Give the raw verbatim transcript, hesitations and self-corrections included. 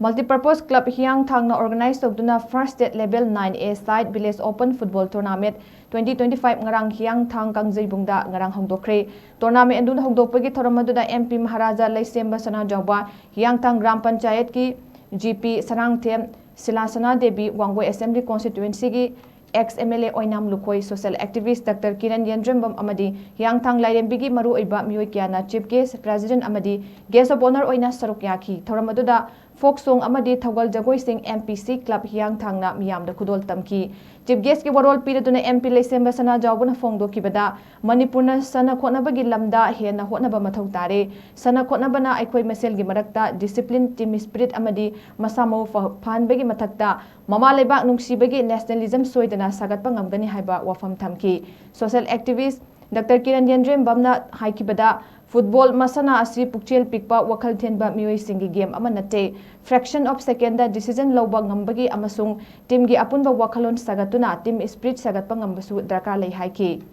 Multipurpose Club ꯍꯤꯌꯥꯡꯊꯥꯡꯅ organize ꯇꯧꯗꯨꯅ First State Level nine A Side Village Open Football Tournament twenty twenty-five ꯉꯔꯥꯡ ꯍꯤꯌꯥꯡꯊꯥꯡ ꯀꯥꯡꯖꯩꯕꯨꯡꯗ ꯉꯔꯥꯡ ꯍꯧꯗꯣꯛꯈ꯭ꯔꯦ꯫ Tournament ꯑꯗꯨꯅ ꯍꯧꯗꯣꯛꯄꯒꯤ ꯊꯧꯔꯝ ꯑꯗꯨꯗ M P ꯃꯍꯥꯔꯥꯖꯥ ꯂꯩꯁꯦꯝꯕ ꯁꯅꯥꯖꯥꯎꯕ, ꯍꯤꯌꯥꯡꯊꯥꯡ ꯒ꯭ꯔꯥꯝ ꯄꯟꯆꯥꯌꯠꯀꯤ G P Sanangthem, Sila Sanadevi, Wangoi Assembly Constituency ꯒꯤ ex M L A Oinam Lukhoi, social activist Doctor Kiran ꯌꯦꯟꯗ꯭ꯔꯦꯝꯕꯝ ꯑꯃꯗꯤ ꯍꯤꯌꯥꯡꯊꯥꯡ ꯂꯥꯏꯔꯦꯝꯕꯤꯒꯤ ꯃꯔꯨꯑꯣꯏꯕ ꯃꯤꯑꯣꯏ ꯀꯌꯥꯅ Chief Guest, President ꯑꯃꯗꯤ Guest of Honour ꯑꯣꯏꯅ ꯁꯔꯨꯛ ꯌꯥꯈꯤ꯫ ꯊꯧꯔꯝ ꯑꯗꯨꯗ folk song ꯑꯃꯗꯤ ꯊꯧꯒꯜ ꯖꯒꯣꯏꯁꯤꯡ M P C Club ꯍꯤꯌꯥꯡꯊꯥꯡꯅ ꯃꯤꯌꯥꯝꯗ ꯈꯨꯗꯣꯜ ꯇꯝꯈꯤ꯫ Chief Guest ꯀꯤ ꯋꯥꯔꯣꯜ ꯄꯤꯔꯗꯨꯅ M P ꯂꯩꯁꯦꯝꯕ ꯁꯅꯥꯖꯥꯎꯕꯅ ꯐꯣꯡꯗꯣꯛꯈꯤꯕꯗ, ꯃꯅꯤꯄꯨꯔꯅ ꯁꯥꯟꯅ ꯈꯣꯠꯅꯕꯒꯤ ꯂꯝꯗ ꯍꯦꯟꯅ ꯍꯣꯠꯅꯕ ꯃꯊꯧ ꯇꯥꯔꯦ꯫ ꯁꯥꯟꯅ ꯈꯣꯠꯅꯕꯅ ꯑꯩꯈꯣꯏ ꯃꯁꯦꯜꯒꯤ ꯃꯔꯛꯇ discipline, team spirit ꯑꯃꯗꯤ ꯃꯁꯥ ꯃꯎ ꯐ-, ꯐꯍꯟꯕꯒꯤ ꯃꯊꯛꯇ ꯃꯃꯥ ꯂꯩꯕꯥꯛ ꯅꯨꯡꯁꯤꯕꯒꯤ nationalism ꯁꯣꯏꯗꯅ ꯁꯥꯒꯠꯄ ꯉꯝꯒꯅꯤ ꯍꯥꯏꯕ ꯋꯥꯐꯝ ꯊꯝꯈꯤ꯫ Social activist Doctor Kiran ꯌꯦꯟꯗ꯭ꯔꯦꯝꯕꯝꯅ ꯍꯥꯏꯈꯤꯕꯗ, football ꯃꯁꯥꯟꯅ ꯑꯁꯤ ꯄꯨꯛꯆꯦꯜ ꯄꯤꯛꯄ, ꯋꯥꯈꯜ ꯊꯦꯟꯕ ꯃꯤꯑꯣꯏꯁꯤꯡꯒꯤ game ꯑꯃ ꯅꯠꯇꯦ꯫ Fraction of second the decision ꯂꯧꯕ ꯉꯝꯕꯒꯤ ꯑꯃꯁꯨꯡ team ꯒꯤ ꯑꯄꯨꯟꯕ ꯋꯥꯈꯜꯂꯣꯟ ꯁꯥꯒꯠꯇꯨꯅ team spirit ꯁꯥꯒꯠꯄ ꯉꯝꯕꯁꯨ ꯗꯔꯀꯥꯔ ꯂꯩ ꯍꯥꯏꯈꯤ꯫